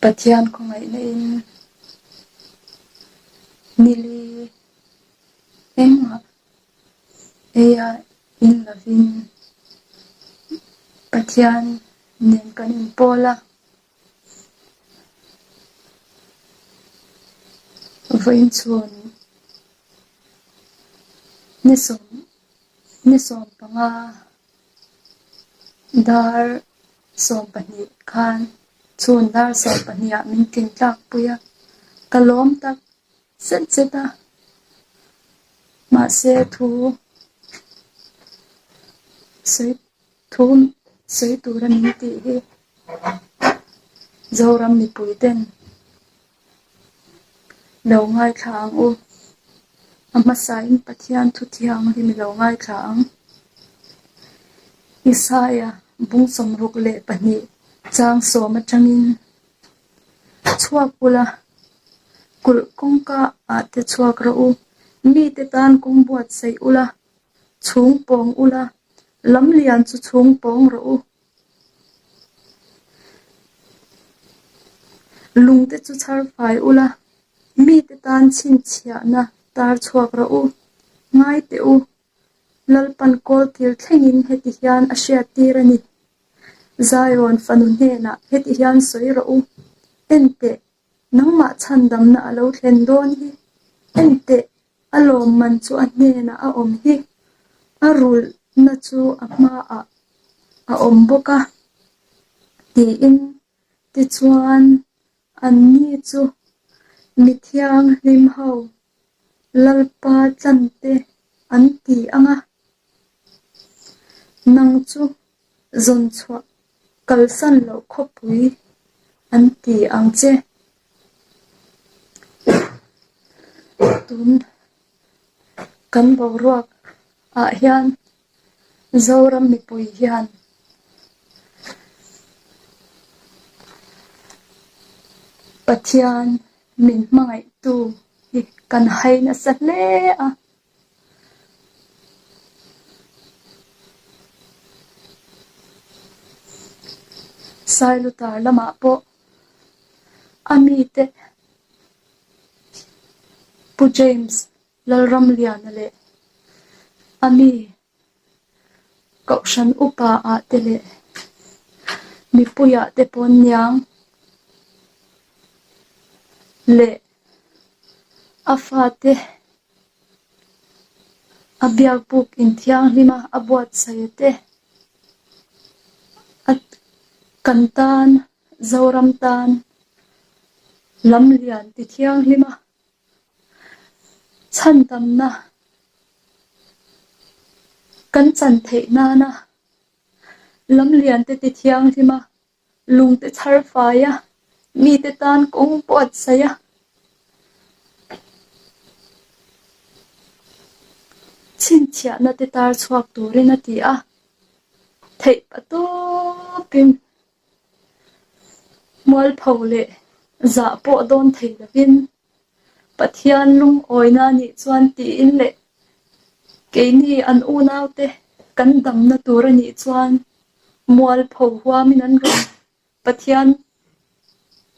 Pathian khawngaihna in nili engmah eia in lovin Pathian nen kan inpawl a. Vawiin chhun ni sawm ni 15 dar 12 khan chhun dar 12 ah min tling tlak pui a, ka lawm tak zet zet a, mahse thu sawi thu sawi tur a min tih hi Zoram mipui ten lo ngaithla ang u. A hmasain Pathian thu thianghlim i lo ngaithla ang. Isaia bung 62 chang 10 atangin chhuak ula, kulh kawngka ah te chhuak rawh u, mite tan kawng buatsaih ula, chhung pawng ula, lam lian chu chhung pawng rawh u. Lungte chu chhar fai ula, mite tan chhinchhiahna tar chhuak rawh u. Ngai teh u, Lalpan kawl kil thlengin heti hian a hriat tir a ni. Zion fanu hnenah heti hian sawi rawh u, En teh, nangmah chhandamna a lo thlen dawn hi. En teh, A lawmman chu a hnenah a awm hi, a rulhna chu a hmaah a awm bawk a, tiin tichuan anni chu mi thianghlim ho Lalpa tlante an ti ang a, nang chu zawn chhuah kalsan loh khawpui an ti ang che. Tun kan boruak ah hian Zoram mipui hian Pathian min hmangaihtu hi kan hai nasa hle a. Sailutar lamah pawh a mite Pu James Lalramliana leh a mi Kohhran upa ah te leh mipuiah te pawn niang leh a fate a biakbuk inthianghlim a a buatsaih te a kan tan Zoram tan lam lian ti thianghlim a chhandamna kan chan theih nana lam lian te ti thianghlim a lungte chhar fai a, mite tan kawng buatsaih a. Chhinchhiahna te tar chhuak turin a ti a, theih patawpin mualpho leh zah pawh dawn thei lovin Pathian lungawina nih chuan tiin leh keini an unaute kan damna tur a nih chuan mualpho huamin an rawn Pathian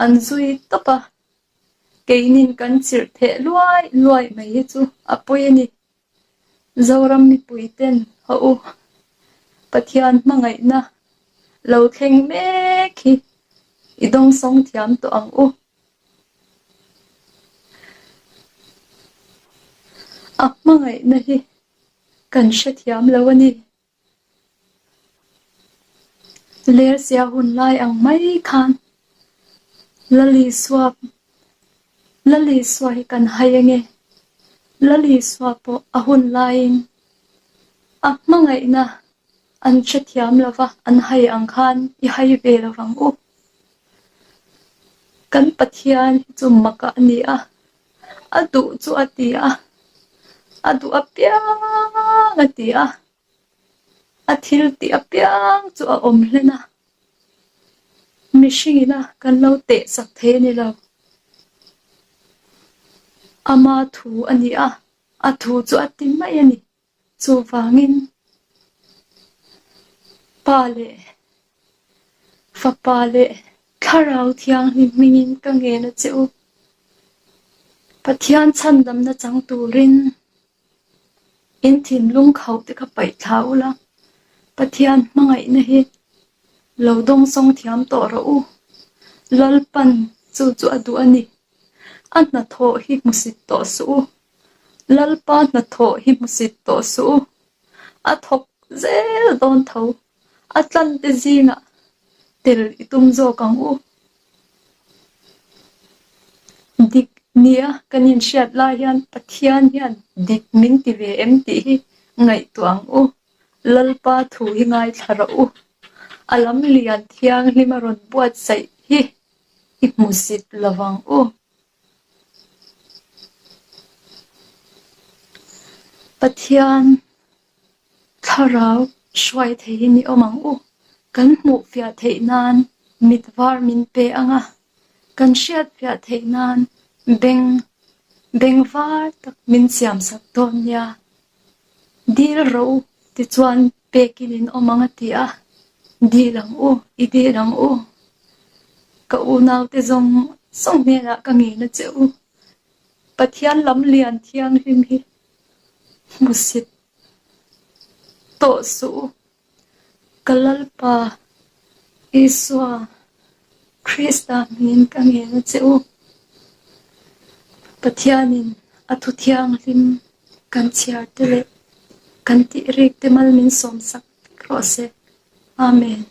an zui tawp a, keinin kan chirh theh luai luai mai hi chu a pawi a ni. Zoram mipui ten haw u, Pathian hmangaihna lo thleng mek hi i dawngsawng thiam tawh ang u. A hmangaihna hi kan hrethiam lo a ni. Lersia hun lai ang mai khan Lalisua Lalisua hi kan hai ange. Lalisua pawh a hun laiin a hmangaihna an hrethiam lova an hai ang khan i hai ve lovang u. Kan Pathian hi chu mak a ni a, a duh chu a ti a, a duh apiang a ti a, a thil tih apiang chu a awm hlen a, mihring ina kan lo teh chak thei a ni lo. Ama thu a ni a, a thu chu a ti mai a ni. Chuvangin Pa leh Fapa leh. Thlarau Thianghlim hmingin ka ngen a che u. Pathian chhandamna chang turin in thinlung khauh te kha paih thla ula, Pathian hmangaihna hi lo dawngsawng thiam tawh rawh u. Lalpan chu chu a duh a ni. A hnathawh hi hmusit tawh suh u. Lalpa hnathawh hi hmusit tawh suh u. A thawk zel dawn tho. A tlante zingah tel i tum zawk ang u. Dik nia kan inhriat lai hian Pathian hian dik min ti ve em tih hi ngaihtuah ang u. Lalpa thu hi ngaithla rawh u. A lam lian thianghlim a rawn buatsaih hi i hmusit lo vang u. Pathian thlarau hruai theihin i awm ang u. Kan hmuh fiah theih nan mit var min pe ang a, kan hriat fiah theih nan beng beng var tak min siam sak dawn nia. Dil rawh u tichuan pekin in awm ang a ti a, dil ang u, i dil ang u. Ka unaute zawng zawng hnenah ka ngen a che u. Pathian lam lian thianghlim hi hmusit tawh suh u. Ka Lalpa Isua Krista hmingin ka ngen a che u. Pathianin a thu thianghlim kan chhiar te leh kan tih rik te mal min sawmsak vek rawh se. Amen.